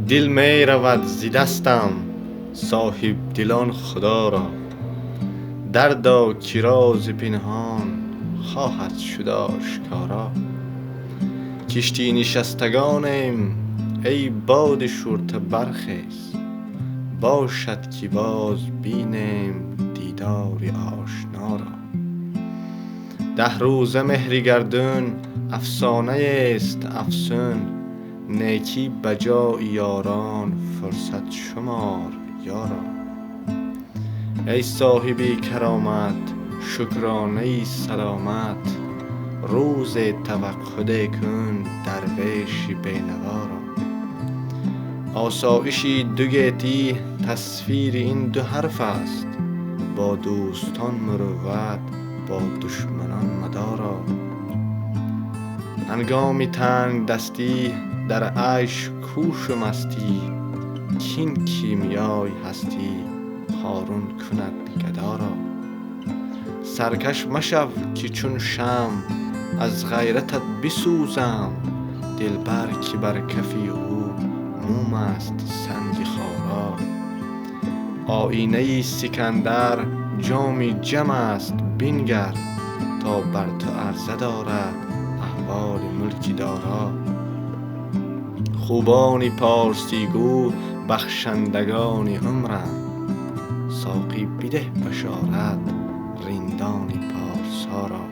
Дил меравад зи дастам, соҳибдилон Худоро. Дарда, ки рози пинҳон хоҳад шуд ошкоро. Киштӣ нишастагонем, эй боди шурта, бархез, бошад, ки боз бинем дидори ошноро. 10 рӯза меҳри гардун афсонаест афсун. Некӣ ба ҷои ёрон фурсат шумор, ёро. Эй соҳиби каромат, шукронаи саломат, рӯзе таваққуде кун дарвеши бенаворо. Осоиши ду гетӣ тасвири ин ду ҳарф аст: бо дӯстон мурувват, бо душманон мадоро. Ҳангоми тангдастӣ дар айш кӯшу мастӣ, кин кимиёи ҳастӣ ҳорун кунад гадоро. Саркаш машав, ки чун шамъ аз ғайратат бисӯзам. Дилбар, ки бар кафи ӯ мум аст санги хоро. Оинаи Сикандар ҷоми ҷам аст, бингар, то бар ту арза дорад аҳволи мулки доро. Хубони порсигӯ бахшандагони умранд. Соқӣ, бидеҳ башорат риндони порсоро.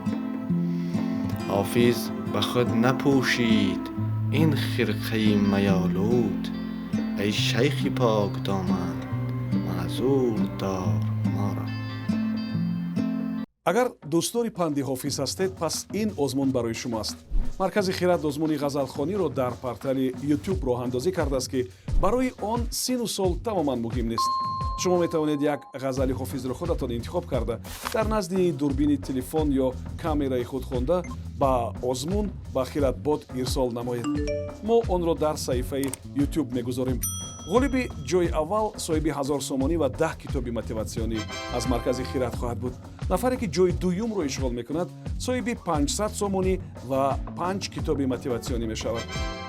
Ҳофиз ба худ напӯшид ин хирқаи майолуд. Эй шайхи покдоман, маъзур дор моро. Агар дӯстдори панди Ҳофиз ҳастед, пас ин озмун барои шумо аст. Маркази Хирад озмуни ғазалхониро дар портали Ютуб роҳандозӣ кардааст, ки барои он сину сол тамоман муҳим нест. Шумо метавонед як ғазали Ҳофизро худатон интихоб карда, дар назди дурбини телефон ё камераи худ хонда, ба озмун ба Хиратбот ирсол намоед. Мо онро дар саҳифаи Ютуб мегузорем. Ғолиби ҷои аввал соҳиби 1000 сомонӣ ва 10 китоби мотиватсионӣ аз маркази Хират хоҳад буд. Нафаре ки ҷои дуюмро ишғол мекунад, соҳиби 500 сомонӣ ва панҷ китоби мотиватсионӣ мешавад.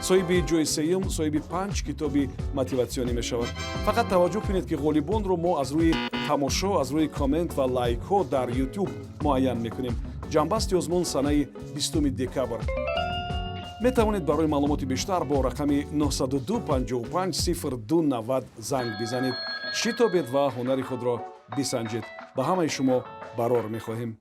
Соҳиби ҷои сеюм соҳиби панҷ китоби мотиватсионӣ мешавад. Фақат таваҷҷӯҳ кунед, ки ғолибонро мо аз рӯи тамошо, аз рӯи коммент ва лайкҳо дар Ютуб муайян мекунем. Ҷамъбасти озмун санаи 20 декабр. Метавонед барои маълумоти бештар бо рақами 902 55 02 90 занг бизанед. Шитобед ва ҳунари худро бисанҷед. Ба ҳамаи шумо барор мехоҳем.